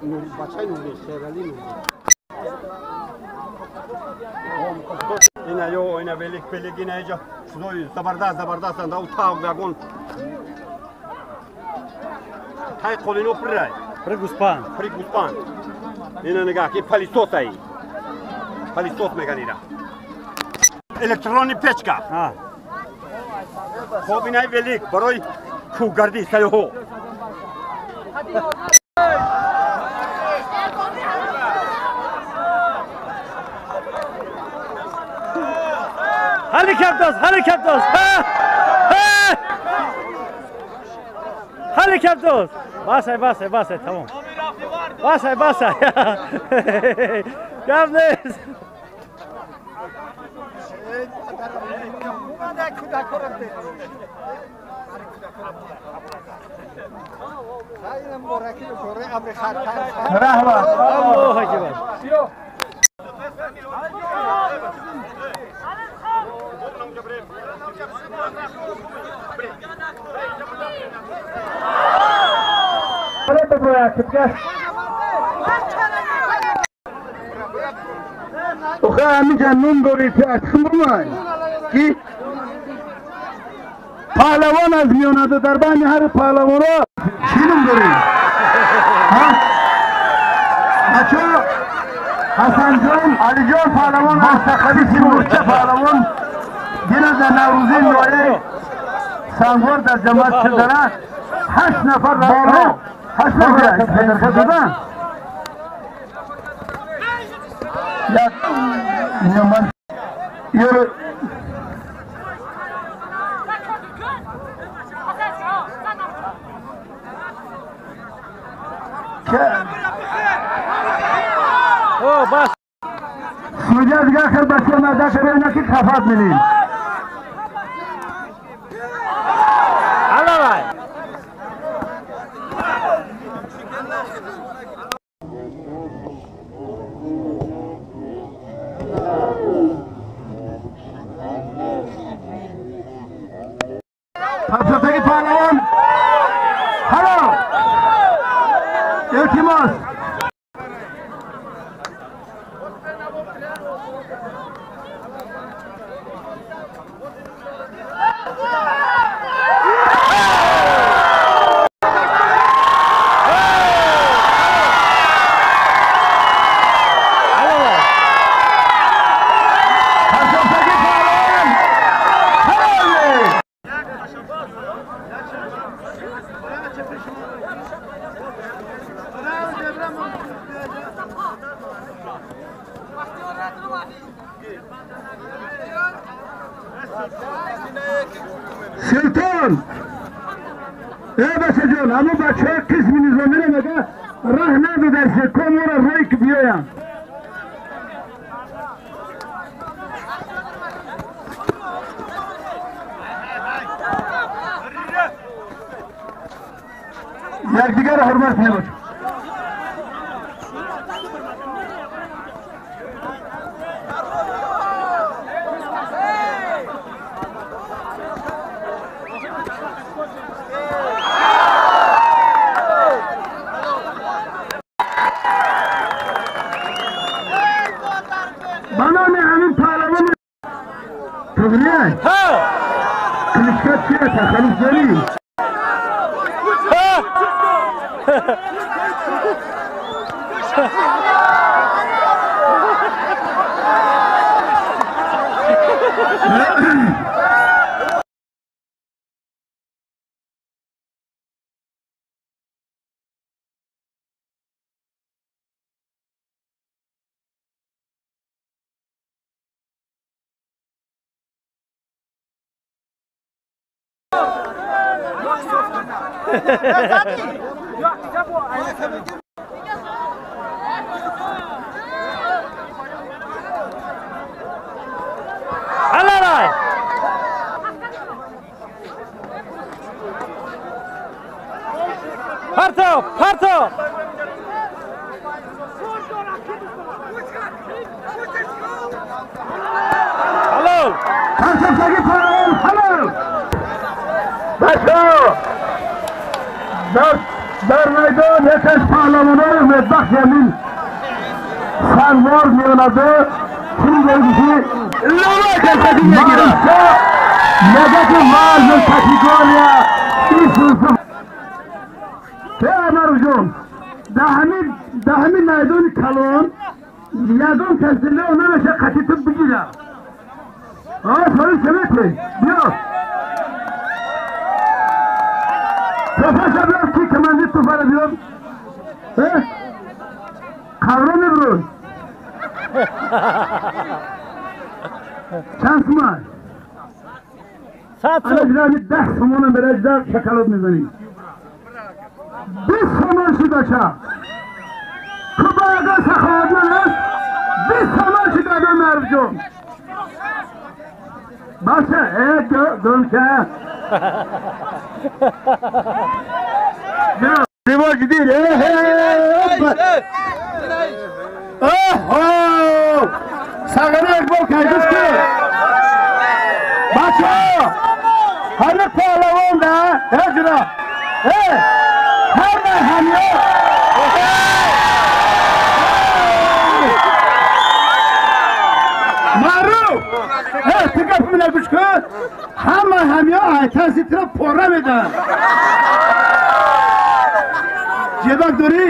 Бачаи Нурбек, Шерали Нурбек. Ина ё ина велик пелик ина иҷа чизои забардаст забардаст анда у тав ягон тай қолино пирай. Пир гӯспанд. Пир гӯспанд. Ина нигаҳ ки палисос ай. Палисос меган ира. Электронный печка. Хоб инай велик барои кӯҳгардӣ сайёҳо. Helikopters, helikopters. Helikopters. Басай, басай, басай, тамом. Басай, басай. Гап нест. Раҳмат. Аллоҳу акбар. Охе ҳаминҷа нум дорӣ тхмай ки паҳлавон аз миёнада дар байни ҳар паҳлавонҳо чӣ ном дорӣ? Бачо Ҳасанҷон, Алиҷон паҳлавон аз тақалиси мурча паҳлавон дирӯз дар Наврӯзии ноҳияи Сангвор дар ҷамоат шудана 8 нафар 8 нафар доданд. Як Судья дигар хел бача маза карда ки хафат мелим. Алавай. Пасатаги паҳлавон. Ҳало. Илтимос. Султон! Э бачаҷон, ҳамон бачаҳои қисми низомиро мега роҳ надодаст, комора рӯй ки биёянд. Якдигарро ҳурмат кунед бача. Ба номи ҳамин паҳлавони туғрияй? Кличка чия? Тахаллус дорӣ? Алавай. Партов, партов. Ҳалол. Пасафтаги паҳлавон ҳалол. Бачаҳо дар Майдон яке аз паҳлавонони умедбахш ҳамин сангвор меонаду чӣ мегирад мега ки вазн категория Амарҷон, даҳами майдони калон ягон кас дилао намеша қатъи ту бигира. Соли чемети биё тофаша биёр, ки командир туфара биёр, қавро мебурӯй. Чанд суман? 10 сомонам бераҷда шоколад мезанӣ. 20 сомон шудача ту ба ягон саховатманд аст. 20 сомон шуда Марҷон. Баша гӯмша ривоҷ дид. Сағара як бор кайдуш ки бачо ҳами паҳлавон да ҳеҷра ҳама ҳамё маъруф ту гап мина гӯш кун. Ҳама ҳамё айтаси тира пора медаҳанд. Ҷебак дорӣ?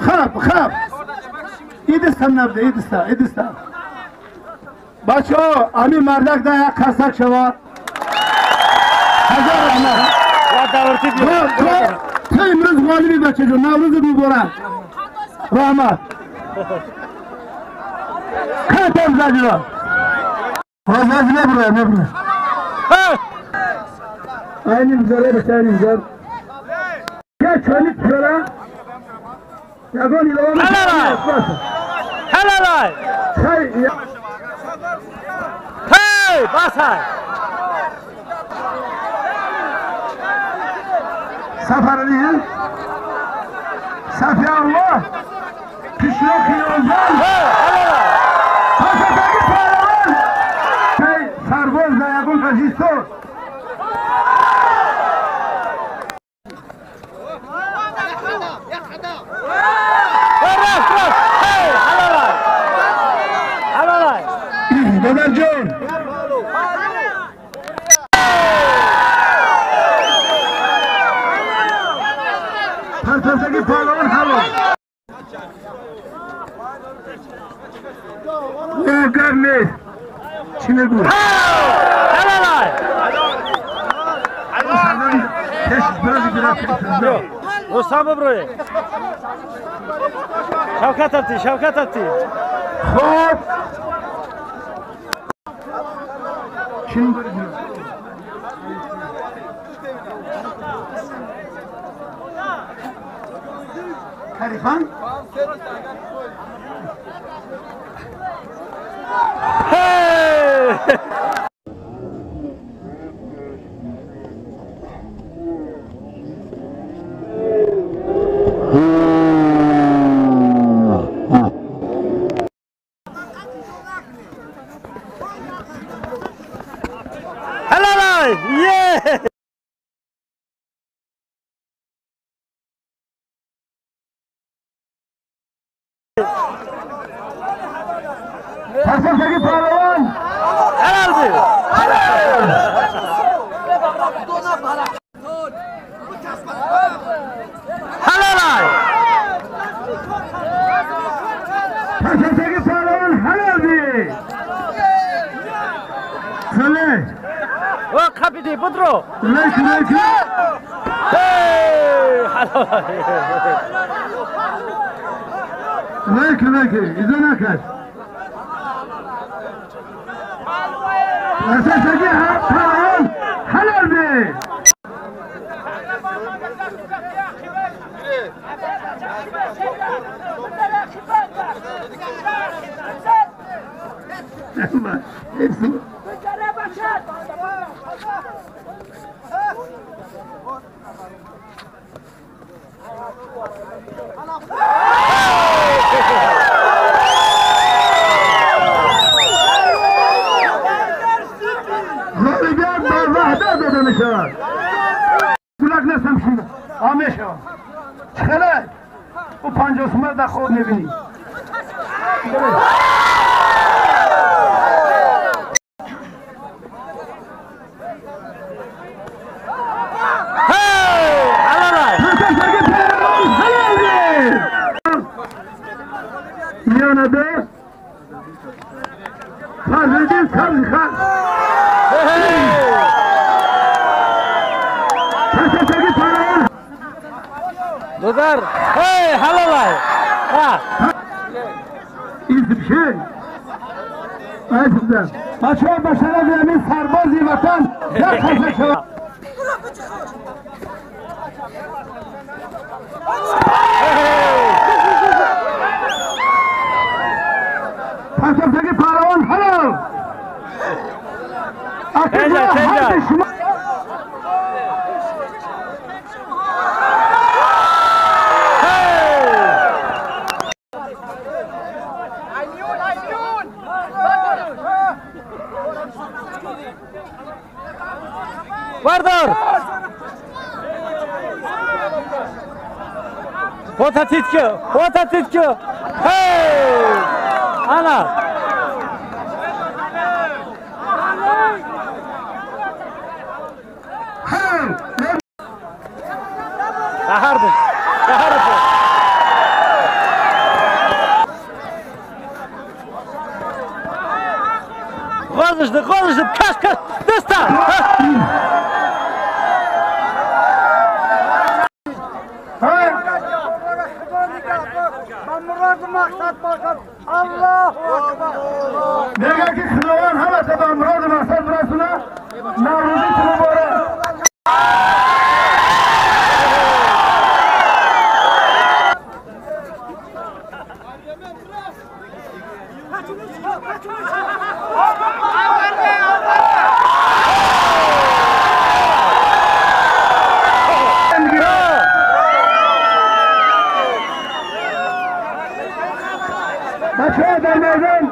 Хаб хаб идистам набда идиста идиста. Бачо ами мардак да як қасак шавад. Ҳазор раҳмат. Ту имрӯз ғолиби, бачаҷон, Наврӯзи муборак. Раҳмат. Катам заҷро ҳозир мебуроям, мебуроям. Айни гузар бача, айни гузар. Я чони пиёла ягон илова. Ҳалалай. Hey, басай. Сафарали Сафи Аллоҳ қишлоқи Ёзон пасатаги паҳлавон сарбоз да ягон фашистон. Додарҷон, партофтаги паҳлавон ҳаво гап нест. Чӣ мегӯ? Рустам бибрӯе. Шавкат абти, Шавкат абти. Хоб. Карифан? Hey! Yeah! Hasan pahlavan! Helaldi! Halalay! Hasan pahlavan halaldi! Söyle! О, капити, будро! Лейк, лейк! Hey! Halalay! Лейк, лейк, изо накаш! Hasan pahlavan halaldi! Hepsi. Ғолибият ба Ваҳдат дода мешавад. Кулак нестам шумо. Омешавад. 50 сомон дар хоб мебинӣ. میانه فضلالدین سبزخان پسرتگی پهلوان دودر هی حلالای ایزبشه ایزبشه بچه ها به شرف همین سربازی وطن یک خسته شود. پسرتگی پهلوان حلال اکیدو شما بردار خودت که خودت که هی انا قهرد قهرد غازش غازش کش کش دستا میگه که خداوند همه تا به مراد مقصد برسونه. نوروزی مبارک. بچه در میدان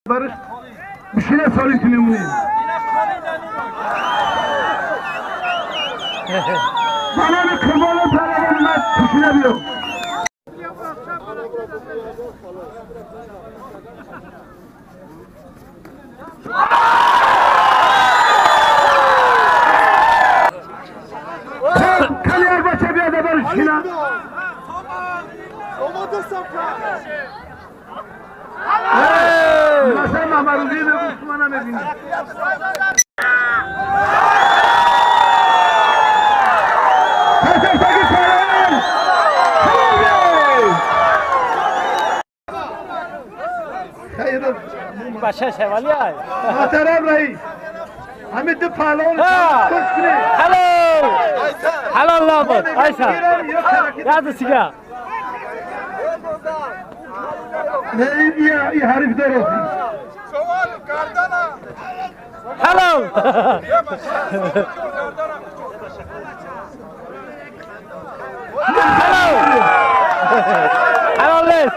برش بشینه سالی که میمونیم بنام کرمان پهلوان من بشینه بیو. کلی بچه بیاده برش شینه مثلا محمد روزی بگو شما نمیبینی. بچه شوالی های محترم رئیس همه دو پهلوان خوش کنی. هلو هلو لابد ایسا یاد سیگا نه این حریف درستی. هلو هلو هلو لیس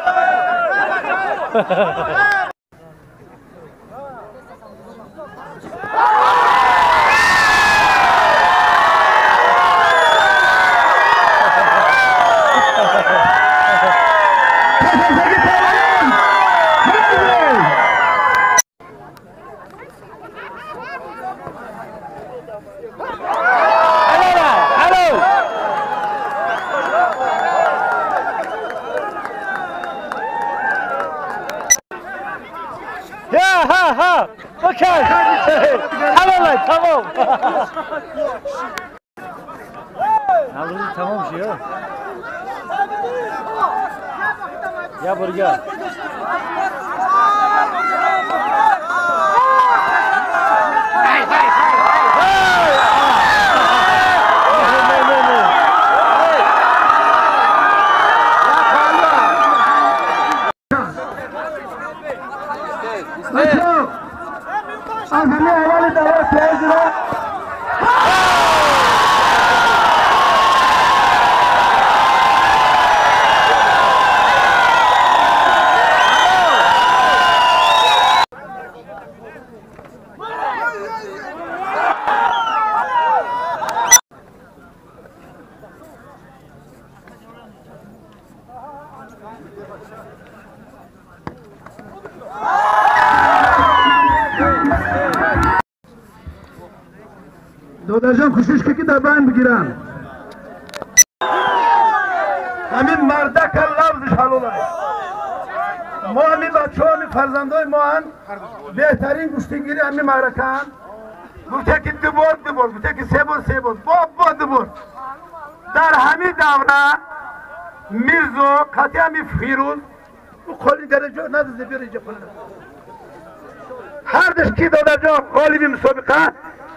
حلال تمام. نوروزی تمام شد. یا برگا. Додарҷон, кӯшиш ки дар байн бигиранд. Ҳамин мардака лафзиш ҳалол аст. Мо ҳамин бачаҳо, ҳамин фарзандои моанд, беҳтарин гӯштингири ҳамин маъракаанд. Гуфта ки ду бор ду бор, гуфта ки се бор се бор, бо ду бор. Дар ҳамин давра Мирзо қатъи ҳамин Фирӯз қоли дараҷо надизе бир инҷа қоли. Ҳардаш ки додарҷон ғолиби мусобиқа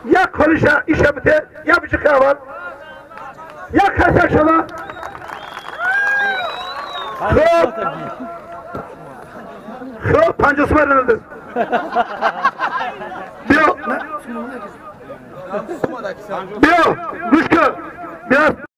як қолиша иша бите, як бичихи аввал, як хаса шава. Хоб хоб 50 сомон надиз. Биё, биё, гӯш кун, биё.